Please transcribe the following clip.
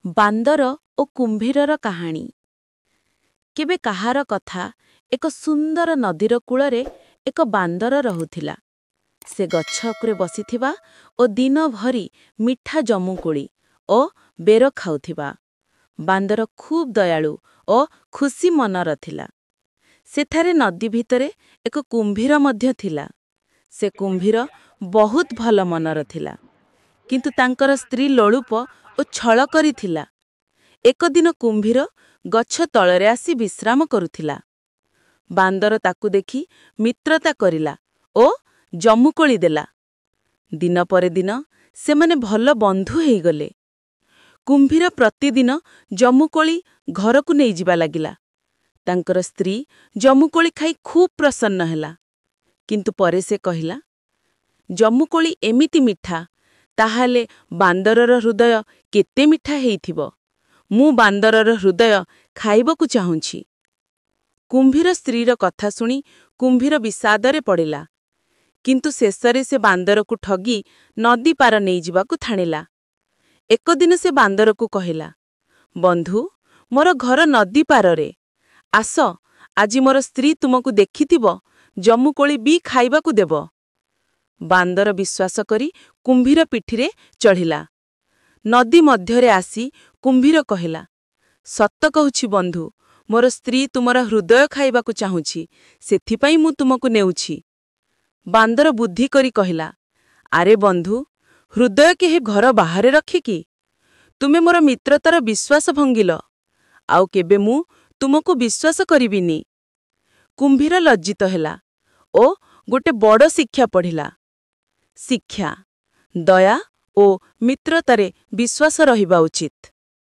Bandar ଓ କୁମ୍ଭୀରର କାହାଣୀ। କେବେ କାହାର କଥା, ଏକ ସୁନ୍ଦର ନଦୀର କୂଳରେ ଏକ ବାନ୍ଦର ରହୁଥିଲା। ସେ ଗଛ ଉପରେ ବସିଥିବା ଓ ଦିନ ଭରି ମିଠା ଜମୁକୋଳି ଓ ବେର ଖାଉଥିବା। ବାନ୍ଦର ଖୁବ୍ ଦୟାଳୁ ଓ ଖୁସି ମନର ଥିଲା। ସେଠାରେ ନଦୀ ଭିତରେ ଏକ କୁମ୍ଭୀର ମଧ୍ୟ ଥିଲା। ସେ କୁମ୍ଭୀର ବହୁତ ଭଲ ମନର ଥିଲା, କିନ୍ତୁ ତାଙ୍କର ସ୍ତ୍ରୀ ଲୋଳୁପ ଓ ଛଳ କରିଥିଲା। ଏକ ଦିନ କୁମ୍ଭୀର ଗଛ ତଳରେ ଆସି ବିଶ୍ରାମ କରୁଥିଲା। ବାନ୍ଦର ତାକୁ ଦେଖି ମିତ୍ରତା କରିଲା ଓ ଜମୁକୋଳି ଦେଲା। ଦିନ ପରେ ଦିନ ସେମାନେ ଭଲ ବନ୍ଧୁ ହେଇଗଲେ। କୁମ୍ଭୀର ପ୍ରତିଦିନ ଜମୁକୋଳି ଘରକୁ ନେଇଯିବା ଲାଗିଲା। ତାଙ୍କର ସ୍ତ୍ରୀ ଜମୁକୋଳି ଖାଇ ଖୁବ୍ ପ୍ରସନ୍ନ ହେଲା। କିନ୍ତୁ ପରେ ସେ କହିଲା, ଜମୁକୋଳି ଏମିତି ମିଠା, ତାହେଲେ ବାନ୍ଦରର ହୃଦୟ କେତେ ମିଠା ହେଇଥିବ! ମୁଁ ବାନ୍ଦରର ହୃଦୟ ଖାଇବାକୁ ଚାହୁଁଛି। କୁମ୍ଭୀର ସ୍ତ୍ରୀର କଥା ଶୁଣି କୁମ୍ଭୀର ବିଷାଦରେ ପଡ଼ିଲା। କିନ୍ତୁ ଶେଷରେ ସେ ବାନ୍ଦରକୁ ଠଗି ନଦୀ ପାର ନେଇଯିବାକୁ ଠାଣିଲା। ଏକଦିନ ସେ ବାନ୍ଦରକୁ କହିଲା, ବନ୍ଧୁ, ମୋର ଘର ନଦୀ ପାରରେ। ଆସ, ଆଜି ମୋର ସ୍ତ୍ରୀ ତୁମକୁ ଦେଖିଥିବ, ଜମୁକୋଳି ବି ଖାଇବାକୁ ଦେବ। ବାନ୍ଦର ବିଶ୍ୱାସ କରି କୁମ୍ଭୀର ପିଠିରେ ଚଢ଼ିଲା। ନଦୀ ମଧ୍ୟରେ ଆସି କୁମ୍ଭୀର କହିଲା, ସତ କହୁଛି ବନ୍ଧୁ, ମୋର ସ୍ତ୍ରୀ ତୁମର ହୃଦୟ ଖାଇବାକୁ ଚାହୁଁଛି, ସେଥିପାଇଁ ମୁଁ ତୁମକୁ ନେଉଛି। ବାନ୍ଦର ବୁଦ୍ଧି କରି କହିଲା, ଆରେ ବନ୍ଧୁ, ହୃଦୟ କେହି ଘର ବାହାରେ ରଖେ କି? ତୁମେ ମୋର ମିତ୍ରତାର ବିଶ୍ୱାସ ଭଙ୍ଗିଲ, ଆଉ କେବେ ମୁଁ ତୁମକୁ ବିଶ୍ୱାସ କରିବିନି। କୁମ୍ଭୀର ଲଜ୍ଜିତ ହେଲା ଓ ଗୋଟେ ବଡ଼ ଶିକ୍ଷା ପଢ଼ିଲା। ଶିକ୍ଷା: ଦୟା ଓ ମିତ୍ରତାରେ ବିଶ୍ୱାସ ରହିବା ଉଚିତ।